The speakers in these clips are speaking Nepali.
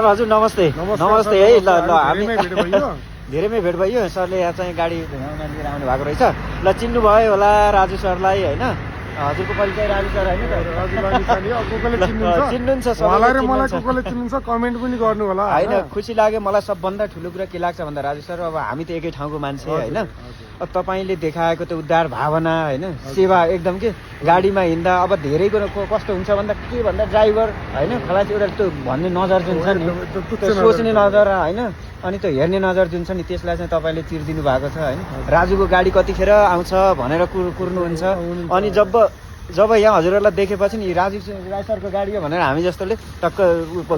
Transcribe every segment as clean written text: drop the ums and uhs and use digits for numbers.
हजुर नमस्ते नमस्ते है ल ल हामी धेरैमै भेट भयो सरले यहाँ चाहिँ गाडी धुवाउन लिएर आउनु भएको रहेछ ल चिन्नु भयो होला राजु सरलाई होइन हजुरको परिचय राजु सर होइन चिन्नुहुन्छ कमेन्ट पनि गर्नु होला होइन खुसी लाग्यो मलाई सबभन्दा ठुलो कुरा के लाग्छ भन्दा राजु सर अब हामी त एकै ठाउँको मान्छे होइन अब तपाईँले देखाएको त्यो उद्धार भावना होइन सेवा एकदम के गाडीमा हिँड्दा अब धेरैको कस्तो हुन्छ भन्दा के भन्दा ड्राइभर होइन खलास एउटा त्यो भन्ने नजर जुन छ नि त्यो सोच्ने नजर होइन अनि त्यो हेर्ने नजर जुन छ नि त्यसलाई चाहिँ तपाईँले चिरिदिनु भएको छ होइन राजुको गाडी कतिखेर आउँछ भनेर कुर्नुहुन्छ अनि जब यहाँ हजुरहरूलाई देखेपछि नि राजु सरको गाडी हो भनेर हामी जस्तोले टक्क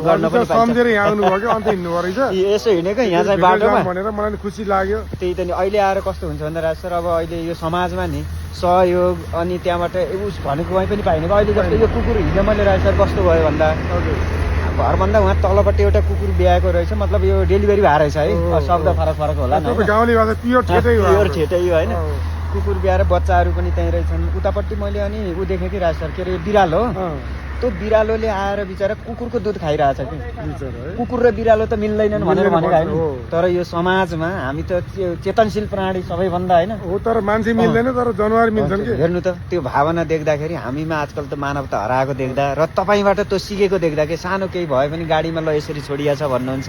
गर्न पनि सम्झेर यहाँ आउनुभयो कि अन्त हिँड्नु रहेछ यसो हिँडेको यहाँ चाहिँ बाटोमा भनेर मलाई खुसी लाग्यो त्यही त नि अहिले आएर कस्तो हुन्छ भन्दा राजु सर अब अहिले यो समाजमा नि सहयोग अनि त्यहाँबाट उस भनेको उहाँ पनि पाइने अहिले जस्तो यो कुकुर हिजो मैले राजु सर कस्तो भयो भन्दा घरभन्दा उहाँ तलपट्टि एउटा कुकुर ब्याएको रहेछ मतलब यो डेलिभरी भएको रहेछ है शब्द फरक होला गाउँले भाषा प्योर ठेटै होइन कुकुर ब्याएर बच्चाहरू पनि त्यहीँ रहेछन् उतापट्टि मैले अनि ऊ देखेँ कि राज सर के अरे बिरालो त्यो बिरालोले आएर बिचरा कुकुरको दुध खाइरहेछ कि कुकुर र बिरालो त मिल्दैनन् भनेर भनेको होइन तर यो समाजमा हामी त चेतनशील प्राणी सबैभन्दा होइन हो तर मान्छे मिल्दैन तर जनावर मिल्छन् कि हेर्नु त त्यो भावना देख्दाखेरि हामीमा आजकल त मानवता हराएको देख्दा र तपाईँबाट त्यो सिकेको देख्दा कि सानो केही भयो भने गाडीमा ल यसरी छोडिया छ भन्नुहुन्छ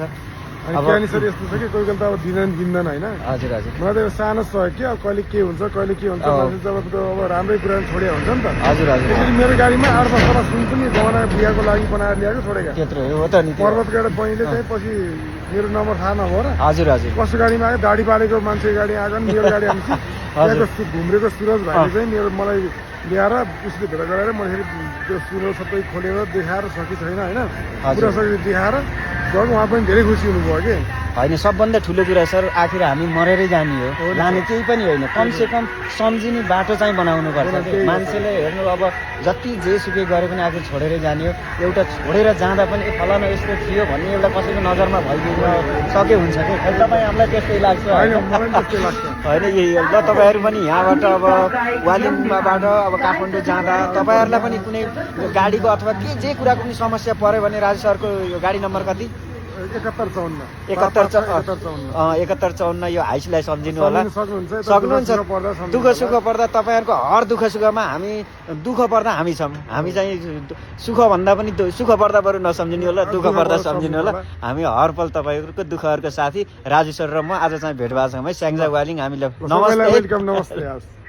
अनि सर यस्तो छ कि कोही बेला त अब दिँदैन होइन हजुर हजुर मलाई त सानो छ कि अब कहिले के हुन्छ अब राम्रै कुरा छोडे हुन्छ नि त हजुर हजुर त्यसरी मेरो गाडीमा 8 वर्षमा सुन पनि जमाना बिहाको लागि बनाएर ल्याएको छोडेको त्यत्रो हो त नि पर्वतगढ बहिनीले चाहिँ पछि मेरो नम्बर थाहा नभयो र हजुर हजुर कस्तो गाडीमा आयो दाढी पालेको मान्छे गाडी आएको नि मेरो गाडी आउँछ त्यहाँको घुम्रेको सुरज भाइले चाहिँ मलाई ल्याएर उसले भेट गराएर मैले त्यो सुरज सबै खोलेर देखाएर सकि छैन होइन पुरा सबै देखाएर गएको उहाँ पनि धेरै खुसी हुनुभयो कि होइन सबभन्दा ठुलो कुरा सर आखिर हामी मरेरै जाने हो लाने केही पनि होइन कमसे कम सम्झिने बाटो चाहिँ बनाउनु पर्छ मान्छेले हेर्नु अब जति जेसुकै गरे पनि आखिर छोडेरै जाने हो एउटा छोडेर जाँदा पनि फलाना यस्तो थियो भन्ने एउटा कसैको नजरमा भइदिनु सके हुन्छ कि तपाईँ हामीलाई त्यस्तै लाग्छ होइन यही ल तपाईँहरू पनि यहाँबाट अब वालिङबाट अब काठमाडौँ जाँदा तपाईँहरूलाई पनि कुनै गाडीको अथवा जे कुराको पनि समस्या पऱ्यो भने राजु सरको यो गाडी नम्बर कति 7154 यो हाइसलाई सम्झिनु होला सक्नुहुन्छ दुःख सुख पर्दा तपाईँहरूको हर दुःख सुखमा हामी दुःख पर्दा हामी छौँ हामी चाहिँ सुख भन्दा पनि सुख पर्दा बरु नसम्झिनु होला दुःख पर्दा सम्झिनु होला हामी हर पल तपाईँहरूको दुःखहरूको साथी राजु सर र म आज चाहिँ भेट भएको छौँ है स्याङ्जा वालिङ हामीले नमस्ते